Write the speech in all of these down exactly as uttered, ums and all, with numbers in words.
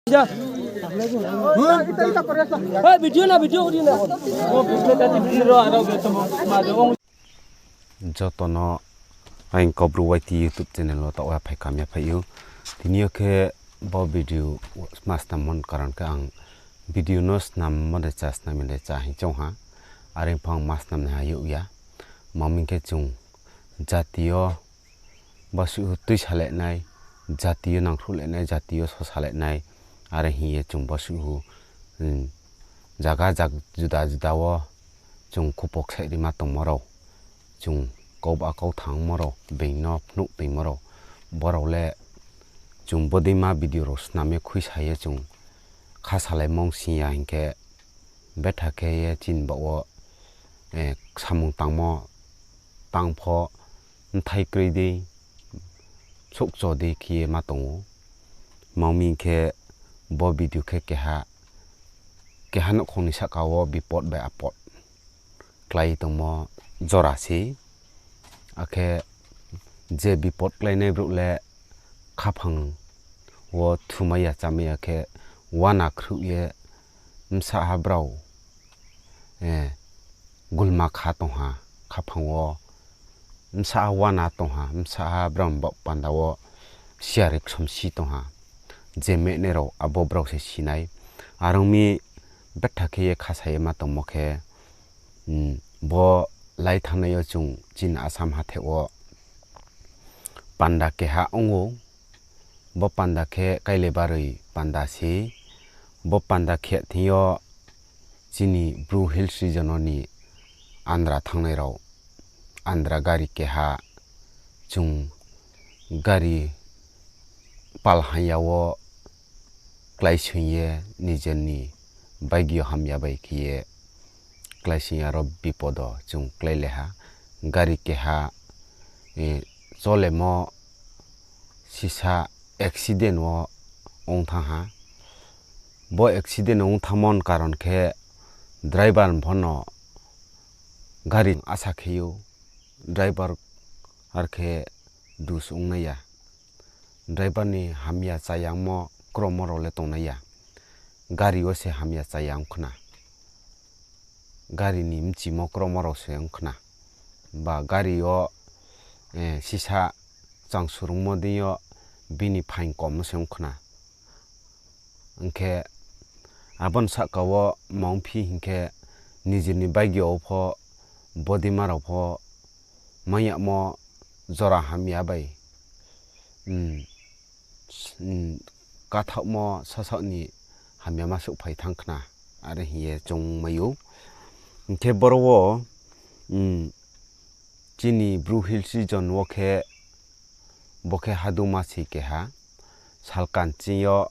Joto no aini Kaubru Y T YouTube channel wo taoh wo phai kam ya phai ou. Tini yo khe bo video ma snam mon karon khe ang video no snam mo de cha, snam ya de cha hing choung ha. Are pho ang ma snam naiha youh ya. Maming khe chung jati yo basuh tuisa le nai, jati yo nangkhruh le nai, jati yo sosa le nai. Are hing ye chung basuh, zaga juda juda wo chung khupo ksaih rima tongmo rao, chung kauba kau thangmo rao, being no phnuh toingmo rao, bo rao le chung bodeima video rao snam ye khuisa ye chung kha salai mong sing ya hing khe, betha khe ye chini baoh wo samung tangmo tang pho, bthai kroi dei, souhcho dei khe ye ma tong ou. Maming khe bo video khe keha, keha nouhkhong ni sahka wo bipot bai apot klái tongmo jora se. Akhe je bipot kláinai brouh le khaphang wo thumai ya chámai ya khe, uana khruh ye bsahha brao gulma kha tong ha, khaphang wo bsahha uana tong ha, bsahha brao ni baoh panda wo siari ksomsi tong ha. Je mehnai rao abo brao se si nai. Are ong mi betha khe ye khasa ye ma tongmo khe, bo lai thanngnai yo chung chini Assam hathe wo panda keha ong ou. Bo panda khe kaile baroi panda se. Bo panda khe thing yo chini Bru Hills region wo ni andra thanngnai rao, andra gari keha, chung gari pal haya wo kláisoing ye, nijer ni baigyo hamya bai khe ye kláisoing ye aro bipodo chung klái le ha. Gari keha cholemo sisa accident wo ong thanng ha. Bo accident ong thanngmo ni karon khe driver pho no gari asa khe ou, driver are khe dus ong nai ya. Driver ni hamya chayangmo kromo rao le tongnai ya. Gari wo se hamya chaya ong khna. Gari ni mchimo kromo rao se ong khna. Ba gari yo sisa changsurungmo deing yo bini phaing kom se ong khna. Hing khe abo ni sahka wo ma ongphi hing khe, nijor ni baigyo wo pho, bodeima rao pho, maiyamo jora hamya bai, kathaohmo sasaoh ni hamya ma souhphai thanng khna, are hing ye choungmai ou. Hing khe boro wo, chini Bru Hills region wo khe, bo khe haduma se keha, salkan ching yo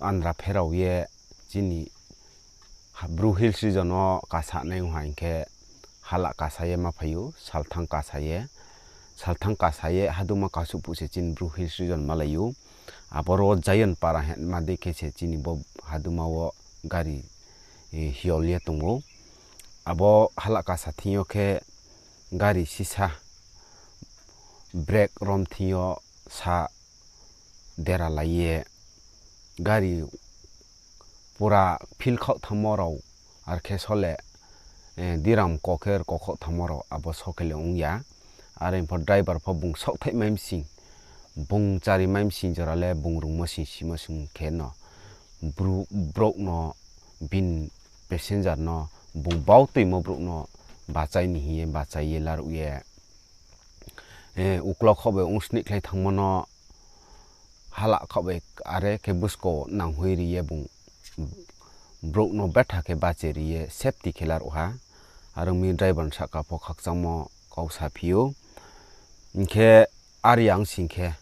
andra pherao ye chini Bru Hills region wo kasa nai ong ha hing khe, hala kasa ye ma phai ou, salthang kasa ye. Salthang kasa ye haduma kasuh phuh se chini Bru Hills region malai ou. Aboro Zion para hingma dei khe se chini bo haduma wo gari hiol ye tong ou. Abo hala kasa thing yo khe gari sisa brake rom thing yo sa dera lai ye gari pura phil khaoh thanngmo rao, are khe sole diram ko khe rko khaoh thanngmo rao abo so khe le ong ya. Are pho driver pho bung saohthaih mai msing, bung chari mai msing jora le bung rungmo sing simo sing khe no, brouh no, bini passenger no, bung bau tuimo brouh no bachai ni hing ye bachai ye laruh ye uklo khaoh bai ongsnihkhlai thanngmo no hala khaoh bai are khe busko nanghoih ri ye bung brouh no betha khe bache ri ye safety khe laruh ha. Are ong mi driver ni sahka pho khakchangmo kau saphi ou. Hing khe are ya ong sing khe,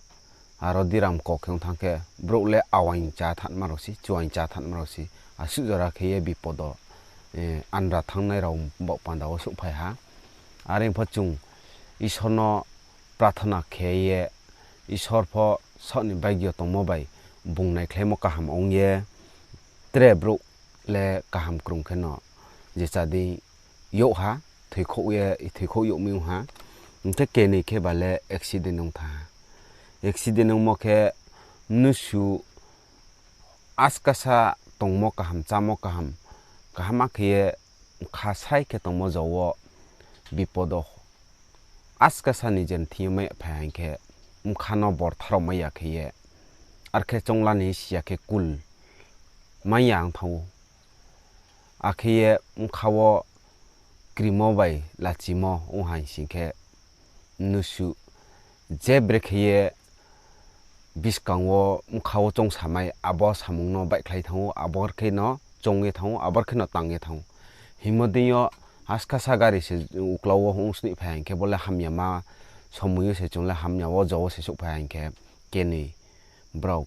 aro diram ko khe ong thanng khe brouh le awaing chá thanngma rao se, chuaing chá thanngma rao se, asuh jora khe ye bipodo andra thanngnai rao baoh panda wo souhphai ha. Are pho chung Isor no prathona khe ye, Isor pho saoh ni baigyo tongmo bai bung naikhlaimo kaham ong ye, tre brouh le kaham krung khe no je chá dei youh ha, thoikhouh ye, thoikhouh youh mi ong ha. Hing khe kenoi khe ba le accident ong thanng ha. Accident ongmo khe mnusu Askasa tongmo kaham, chámo kaham, kaham khe ye bkha srai khe tongmo jo wo bipod wo askasa ni je thing yo mai phai hing khe, bkha no bortha rao mai ya khe ye, arkhe choungla ni si ya khe kul mai ya ong thanng ou. Akhe ye bkha wo krimo bai lachimo ong ha hing sing khe, mnusu je brekhe ye buskang wo bkha wo choungsamai, abo samung no baihkhlai thanng ou, abo khe no choung ye thanng ou, abo khe no tang ye thanng ou. Hingmo deing yo askasa gari se uklau wo ong snoih phai hing khe, bo le hamyama somoi yo se chung le hamya wo jo wo se souhphai hing khe, kenoi brao,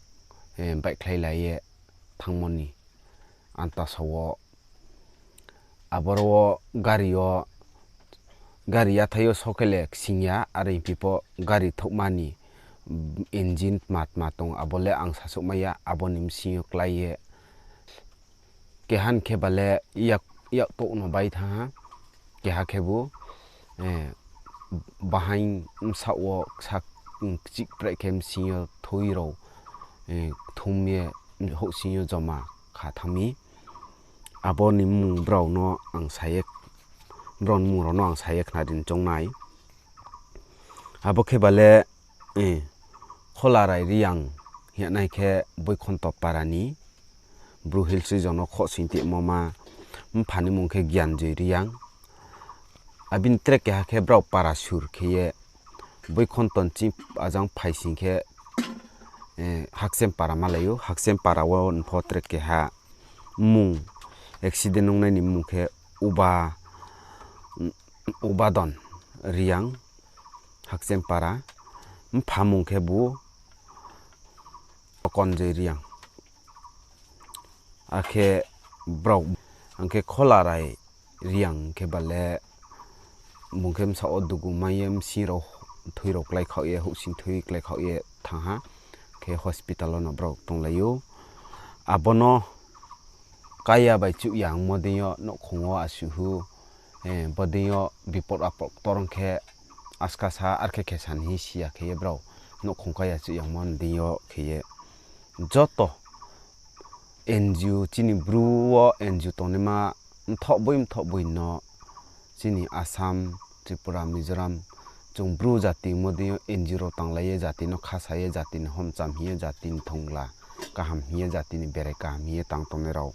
eh, baihkhlai lai ye thanngmo ni antasa wo. Aboro wo gari yo, gari yathai yo so khe le ksing ya, are phi pho gari thouhma ni engine tma tma tong, abo le ang sasouhmai ya, abo ni bsing yo klái ye. Keha ni khe ba le yak, yak touh no bai thanng ha, keha khebu, eh, bahaing bsaoh wo ksa, kchih kpreh khe bsing yo thui rao, eh, kthum ye, houhsing yo joma kha thanng mi. Abo ni mmung brao no ang sa ye, brao ni mmung rao no ang sa ye khnari ni choung nai. Abo khe ba le, eh, Kholarai Reang hing ye nai khe Boikhonto para ni, Bru Hills region no khohsoing timo ma, mpha ni mmung khe Gyanjoy Reang. Abini tre keha khe brao para sur khe ye Boikhonto ni ching ajang phai sing khe, eh, Hakchem para malai ou. Hakchem para wo ni pho tre keha mmung accident ongnai ni mmung khe Uba, Ubadon Reang, Hakchem para. Mpha mmung khe bu Konjoy Reang. Akhe brao, ang khe Kholarai Reang khe ba le, bung khe bsaoh wo dugu mai ye bsing rao thui rao klái khaoh ye, houhsing thui klái khaoh ye thanng ha, khe hospital wo no brao tonglai ou. Abo no kaya bai chuh ya ongmo deing yo nouhkhong wo asuhu, eh, bo deing yo bipod apod ktor ong khe, askasa arkhe khe sa ni hing si ya khe ye brao nouhkhong kaya chuh ya ongmo deing yo khe ye joto N G O, chini Bru wo N G O tongnaima mthoh boi mthoh boi no, chini Assam, Tripura, Mizoram, chung Bru jati mo deing yo N G O rao tanglai ye jati no khasa ye, jati ni homcham hing ye, jati ni thongla kaham hing ye, jati ni berai kaham hing ye tang tongnai rao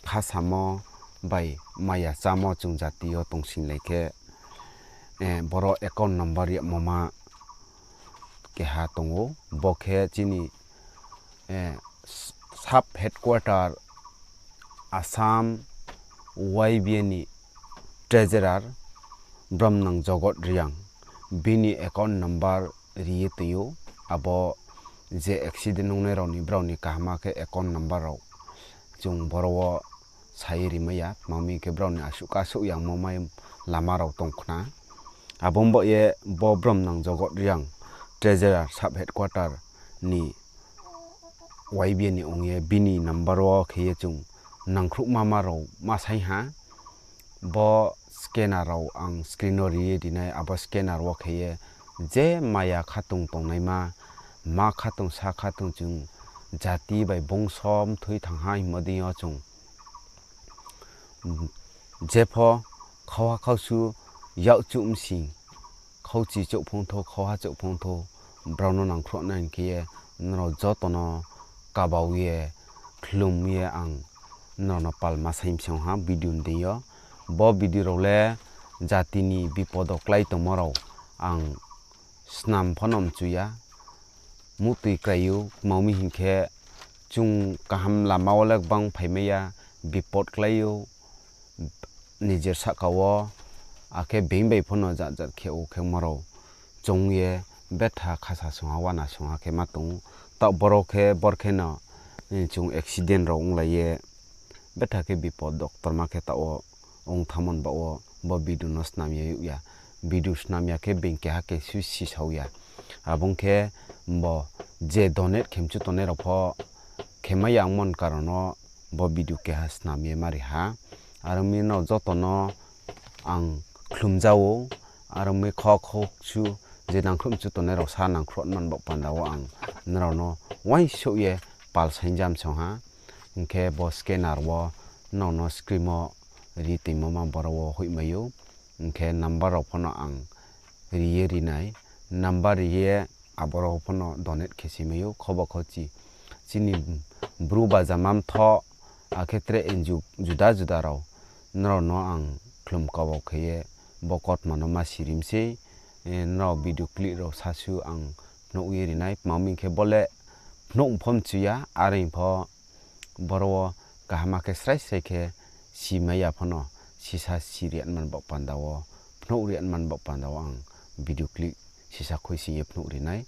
khasamo bai maya chámo chung jati yo tongsinglai khe, eh, boro account number yagmo ma keha tong ou. Bo khe chini, eh, sub headquarter Assam Y B A ni treasurer Bromnang Jogot Reang, bini account number ri ye tong ou. Abo je accident ongnai rao ni, brao ni kaham khe account number rao chung boro wo sa ye rimai ya, tma hing khe brao ni asuh kasuh yangmo mai lama rao tong khna. Abo ongba ye bo Bromnang Jogot Reang, treasurer sub headquarter ni Y B A ni ong ye bini number wo khe ye chung nangkhruhma ma rao ma saing ha. Bo scanner rao ang screen wo ri ye ri nai, abo scanner wo khe ye je maya khatong tongnaima, ma khatong sa khatong chung jati bai bongso mthui thanng ha hingmo deing yo chung jepho khauha khausu yakchuh msing, khauchi chouh phongthou, khauha chouh phongthou, brao no nangkhruh nai hing khe ye nrao joto no kabau ye, khlum ye ang nrao no palma saing msong ha video ni deing yo. Bo video rao le jati ni bipod wo klái tongmo rao ang snam pho no mchu ya. Muhtoi krai ou, tma hing khe chung kaham lama wo le gbang phaimai ya, bipod klái ou, nijer sahka wo, akhe being bai pho no jat jat khe ou khe ma rao chung ye betha khasa songha, uana songha khe ma tong ou. Taoh boro khe, bor khe no, eh, chung accident rao onglai ye betha khe bipod doctor ma khe taoh wo ong thanngmo ni baoh wo bo video no snam ye yag ya. Video snam ya khe being keha kesu sisao ya. Abo ong khe bo je donate khe mchu tongnai rao pho khe mai ya ongmo ni karon no bo video keha snam ye ma ri ha. Aro mi nrao joto no ang khlumja ou, aro mi kho kho kchu je nangkhruh mchu tongnai rao sa nangkhruh man baoh panda wo ang nrao no uaingsouh ye pal saingjam song ha. Hing khe bo scanner wo nrao no screen wo ri toimo ma boro wo hoihmai ou. Hing khe number rao pho no ang ri ye ri nai. Number ri ye aboro pho no donate khe si mai ou, khobo khochi. Chini Bru Baja Mamthoh, akhe tre N G O juda juda rao nrao no ang khlum kabo khe ye bo kautma no ma sirim sei. Nrao video clip rao sasu ang phnuh ye ri nai, tma hing khe bo le phnuh pho mchu ya, are pho boro wo kaham khe srai srai khe simai ya pho no, sisa siri anman baoh panda wo, phnuh ri anman baoh panda wo ang video clip sisa khuising ye phnuh ri nai.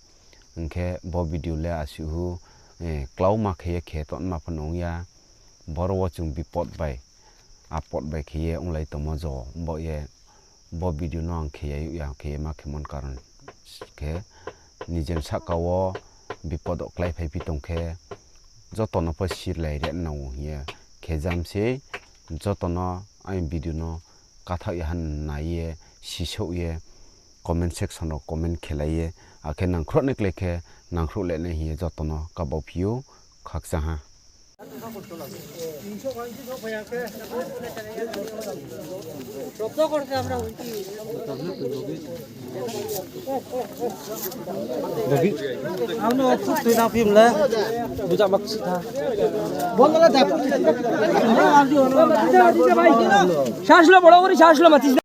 Hing khe bo video le asuh hu, klauma khe ye khe tonma pho no ong ya. Boro wo chung bipot bai, apot bai khe ye onglai tongmo jo, bo ye bo video no ang khe ya, ya khe ye ma khe mon karon khe, nijer sahka wo bipot wo kláiphai phi tong khe, joto no pho sirlai ri nang ou hing ye khe jam sei. Joto no aini video no kathaoh ya ha nai ye, sisouh ye, comment section wo comment khe lai ye, akhe nangkhruh nai klái khe nangkhruh le nai hing ye joto no kabo phi ou, khakchang ha. শ্বাস লো, বড় করে শ্বাস লো, মাতিস না।